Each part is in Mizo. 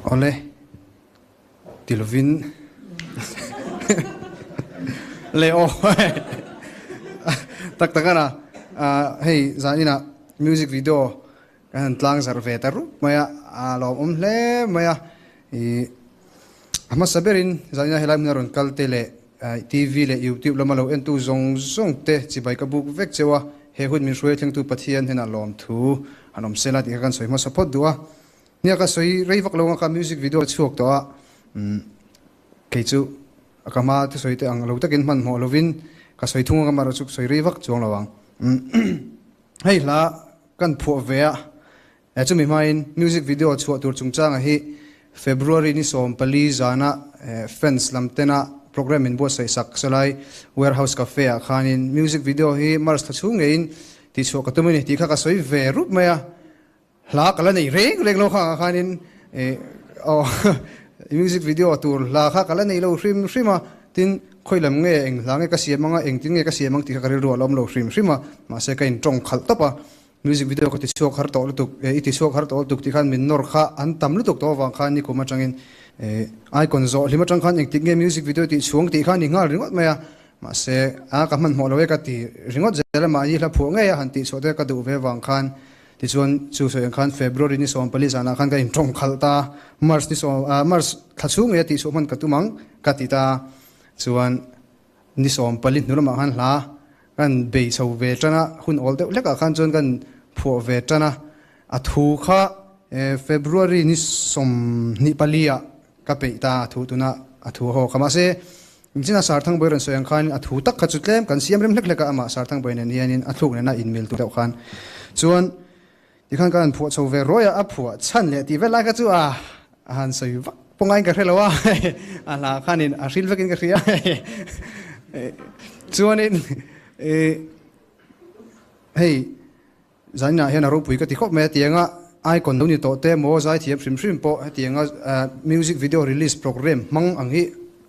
Awle, ti lovin le aw tak tak ana hei zaninah music video kan han tlang zarh ve ta rup mai a, a lawmawm hle mai a. Ih a hmasa berin zaninah helai hmuna rawn kal te leh TV leh YouTube lama lo entu zawng zawng te chibai ka buk vek cheu a, he hun min hruai thlengtu Pathian hnenah lawmthu han awm sela tih kha kan sawi hmasa phawt duh a. Nia ka sawi rei vak lo ang ka music video a chhuak tawh a, umm kei chu ka hma thusawi te ang lo takin hmanhmawh lovin ka sawi thung ang amaherawhchu ka sawi rei vak chuang lo ang. Umm hei hla kan phuah ve a, eh chumi hmain music video chhuah tur chungchanga hi February ni 14 zana fans lam tena program in buatsaih sak salai Warehouse Cafe ah khanin music video hi March thla chhung ngeiin tihchhuah ka tum a ni tih kha ka sawi ve rup mai a. Hla ka la nei reng reng lo khangah khanin aw music video tur hla kha ka la nei lo hrim hrim a, tin khawi lam nge eng hla nge ka siam ang a, engtin nge ka siam ang tih kha ka rilru a la awm lo hrim hrim a, mahse ka intawng khalh tawp a, music video ka ti chhuak har tawh lutuk e i ti chhuak har tawh lutuk tih khan min nawr kha an tam lutuk tawh avang khan nikum atangin icon zawh hlim atang khan engtik nge music video tih chhuang tih kha a ni nghal ringawt mai a, mahse a ka hmanhmawh lo e ka ti ringawt zel a, mahni hla phuah ngei a han tih chhuah te ka duh ve avang khan Tichuan, chu sawi ang khan February ni 14 zanah khan ka intawng khalh ta a, March ni sawm, March thla chhung ngei a tihchhuah hman ka tum ang ka ti ta a. Chuan ni 14 hnu lamah khan hla kan bei chho ve tan a, hun awl deuh hlekah khan chuan kan phuah ve tan a. A thu kha February ni 24 ah ka peih ta a, thu tuna a thu haw kha. Mahse, Inchina Sarthangbawi rawn sawi ang khanin a thu tak kha chu tlem kan siam rem hlek hlek a, amah Sarthangbawi nen hianin a thluk nena inmil tur deuh khan chuan tikhan kan han phuah chho ve ruai a, a phuah chhan leh tih vel lai kha chu a a han sawi vak pawh ngaiin ka hre lo a, a hla khanin a hril vekin ka hria chuanin hei Zaninah hian a ropui ka ti khawp mai a, tianga icon lo ni tawh te maw zaithiam hrim hrim pawh hetianga music video release program hmang ang hi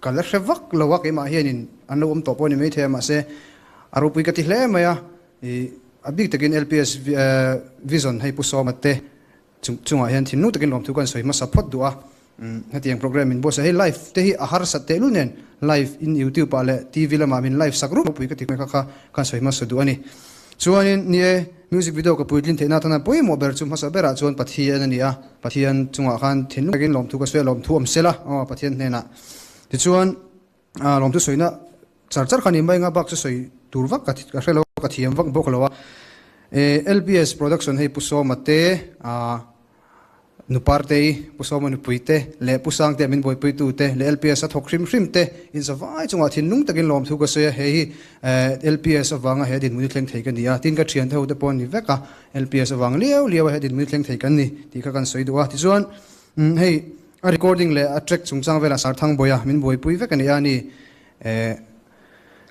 ka la hre vak lo a, keimah hianin an lo awm tawh pawh a ni maithei a, mahse a ropui ka ti hle mai a, ih a bik takin LPS Vision hei Pu Sawma te chungah hian thinlung takin lawmthu kan sawi hmasa phawt duh a. Hetiang program min buatsaih hei live te hi a harsat tehlul nen live in youtube ah leh TV lamah min live sak rup ropui ka ti mai kha kha kan sawi hmasa duh a ni. Chuanin ni e music video ka puitlin theihna atana pawimawh ber chu hmasa berah chuan Pathian a ni a, Pathian chungah khan thinlung takin lawmthu ka sawi a lawmthu awm sela aw Pathian hnenah tichuan lawmthu sawina char char kha ni mai anga bak chu sawi tur vak ka hre lo a ka thiam vak bawk lo a. LBS production hei Pu Sawma te Nu Partei, Pu Sawma nupui te leh Pu Sangtea min buaipuitu te leh LPS a thawk hrim hrim te inzavai chungah thinlung takin lawmthu ka sawi a, hei hi LPS avanga he dinhmun hi thleng thei ka ni a, tin ka thiante ho te pawh an ni vek a, LPS avang liau liau a he dinhmun hi thleng thei kan ni tih kha kan sawi duh a. Tichuan hei a recording leh a track chungchang velah Sarthangbawiha min buaipui vek a ni a, ni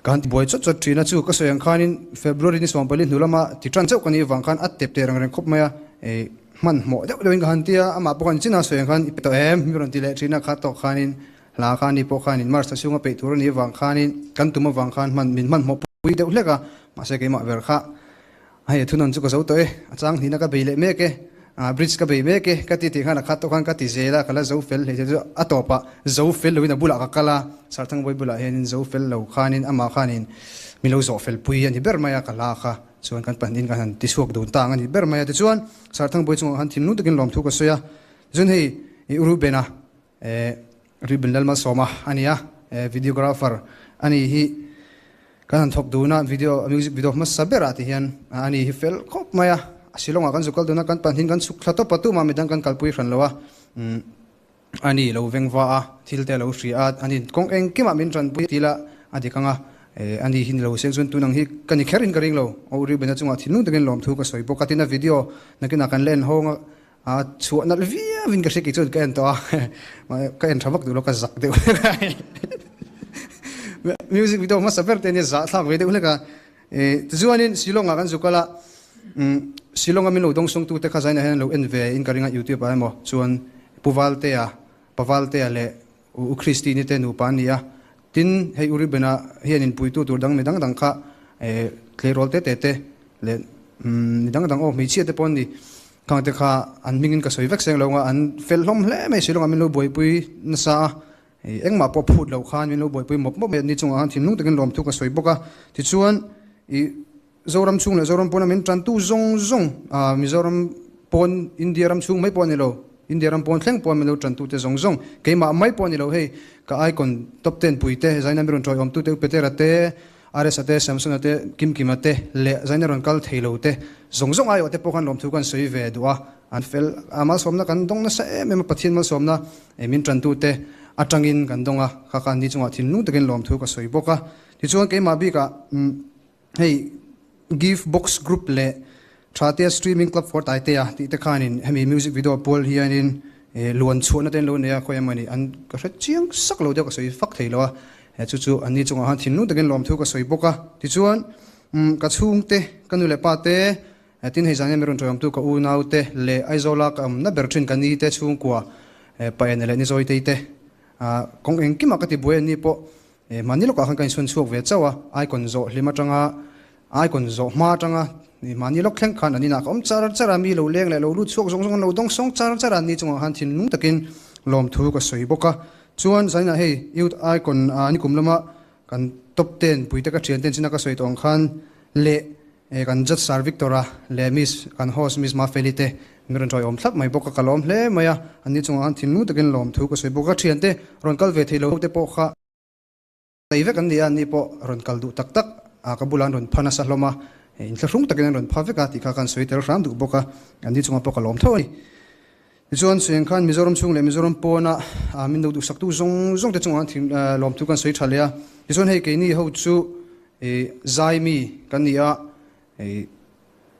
Ka han ti buai chawt chawt thin a, chu ka sawi ang khanin February ni 14 hnu lama ti tan chauh ka nih avang khan a tep teh reng reng khawp mai a, ih hmanhmawh deuh deuhin ka han ti a, amah pawh khan chin a sawi ang khan i pe tawh em mi rawn ti leh thin a, kha tawk khanin hla kha ani pawh khanin March thla chhunga peih tur a nih avang khanin kan tum avang khan hman min hmanhmawh pui deuh hlek a, mahse keimah ber kha Hei a thunawn chu ka zo tawh e, a chang hnihna ka bei leh mek e, ah bridge ka bei mek e, ka ti tih khan a khat tawh khan ka ti zel a, ka la zo fel hlei chu a tawpah zo fel loin a bulah ka kal a, Sarthangbawi bulah hianin zo fel lo khanin amah khanin mi lo zawh fel pui a ni ber mai a, ka hla kha chuan kan pahnihin kan han ti chhuak dun tang a ni ber mai a, tichuan Sarthangbawi chungah khan thinlung takin lawmthu ka sawi a, tichuan hei i Rubena eh Ruben Lalmalsawma a ni a, eh videographer a ni hi. Kan han thawk dun a, video, music video hmasa berah ti hian a ni hi fel khawp mai a, a Shillong ah kan zuk kal dun a, kan pahnihin kan chhuk thla tawp a, tumah midang kan kalpui hran lo a, umm a ni lo veng va a, thil te a lo hria a, a ni kawng engkimah min tanpui tih lah a dik ang a, eh a ni hi ni lo seng chuan tun ang hi ka ni kher in ka ring lo, aw Reuben-a chungah thinlung takin lawmthu ka sawi bawk a, tin a video nakinah kan la en hawng a, A chhuah nalh viau in ka hria kei chuan ka en tawh a, ka en tha vak duh lo ka zak deuh hlek a, music video hmasa ber te ania zah thlak ve deuh hlek a, tichuanin Shillong ah kan zu kal a, Shillong a min lo dawng sawng tu te kha zainah hian an lo en ve in ka ring a youtube ah emaw chuan Pu Valtea, Pa Valtea leh U Christine te nupa an ni a, tin hei U Reuben-a hian inpuitu tur dang mi dang dang kha tleirawl te te te leh mi dang dang aw hmeichhia te pawh an ni. Khangte kha an hmingin ka sawi vek seng lo nga, an fel hlawm hle mai Shillong ah min lo buaipui nasa a, engmah pawh phut lo khan min lo buaipui mawp mawp mai a, ni chungah khan thinlung takin lawmthu ka sawi bawk a. Tichuan ih Zoram chhung leh Zoram pawna min tantu zawng zawng, Mizoram pawn India ram chhung mai pawh a ni lo, India ram pawn thleng pawh min lo tantu te zawng zawng, keimah mai pawh a ni lo hei, ka icon top ten pui te, Zaina mi rawn tawiawmtu te, U Petera te, Aresa te, Samsona te, Kimkima te leh Zaina rawn kal thei lo te zawng zawng aiawh te pawh khan lawmthu kan sawi ve duh a, an fel a, malsawmna kan dawng nasa em em a, Pathian malsawmna min tantu te atangin kan dawng a, kha khan ni chungah thinlung takin lawmthu ka sawi bawk a, tichuan keimah bikah Hei Give Box Group leh Thatea Streaming Club for Taitea tih te khanin hemi music video pual hianin luan chhuahna te an lo nei a, khawi emawni an ka hre chiang sak lo deuh ka sawi fak thei lo a, chu chu anni chungah khan thinlung takin lawmthu ka sawi bawk a. Tichuan ka chhungte, ka nu leh pa te, tin hei zan hian mi rawn tawihawmtu ka unau te leh Aizawla ka awmna ber thin ka ni te chhungkua Paene leh Nizawitei te kawng engkimah ka tibuai anni pawh Mahni lawkah khan ka inchhun chhuak ve chauh a, icon zawh hlim atanga icon zawh hma atanga mahni lawk thleng khan an inah ka awm char char a, mi lo leng leh lo lut chhuak zawng zawng an lo dawng sawng char char a, ni chungah khan thinlung takin lawmthu ka sawi bawk a. Chuan zaninah hei youth icon nikum lama kan top ten puite ka thian ten china ka sawi tawh ang khan leh kan judge Sir Victor-a leh Miss kan host Miss Mafeli te mi rawn tawiawm thlap mai bawk a, ka lawm hle mai a, anni chungah khan thinlung takin lawmthu ka sawi bawk a, ka thiante rawn kal ve thei lo te pawh kha Nei vek an ni a, ni pawh rawn kal duh tak tak a, ka bulah an rawn pha nasa hlawm a, inthlahrung takin an rawn pha vek a tih kha kan sawi tel hram duh bawk a, an ni chungah pawh ka lawm tho a ni. Tichuan, Suieng khan Mizoram chhung leh Mizoram pawna min lo duhsaktu zawng zawng te chungah an lawmthu kan sawi tha leh a, tichuan hei keini ho chu Zaimi kan ni a,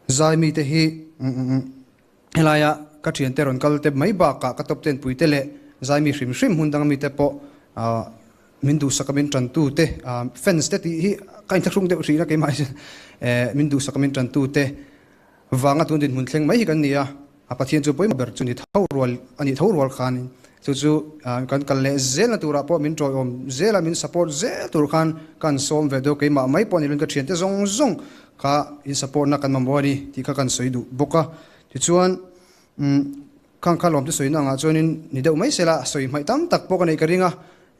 Zaimi te hi Helaia ka thiante rawn kal te mai bakah ka top ten puite leh zaimi hrim hrim hmun dang mite pawh min duhsaka min tantu te fans te tih hi ka inthlahrung deuh hrih a keimah hian min duhsaka min tantu te vanga tun dinhmun thleng mai hi kan ni a, a Pathian chu pawimawh ber chu ni tho rual a nih tho rual khan chu chu kan kal leh zelna turah pawh min tawiawm zel a min support zel tur khan kan sawm ve deuh keimah mai pawh ni lovin ka thiante zawng zawng Kha in support na kan mamawh a ni tih kha kan sawi duh bawk a. Tichuan umm khang kha lawmte sawina angah chuanin ni deuh mai sela sawi hmaih tam tak pawh ka neih ka ring a.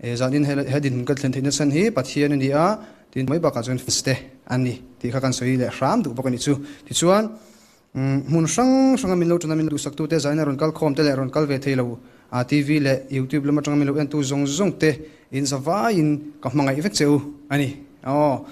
Zanin he dinhmun ka thlen theihna chhan hi Pathian a ni a, tin mai bakah chuan fans te an ni tih kha kan sawi leh hram duh bawk a nih chu. Tichuan umm hmun hrang hranga min lo tana min duhsaktute zaina rawn kal khawm te leh rawn kal ve thei lo TV leh YouTube lam atanga min lo entu zawng zawng te in zavaiin ka hmangaih vek che u a ni. Aw.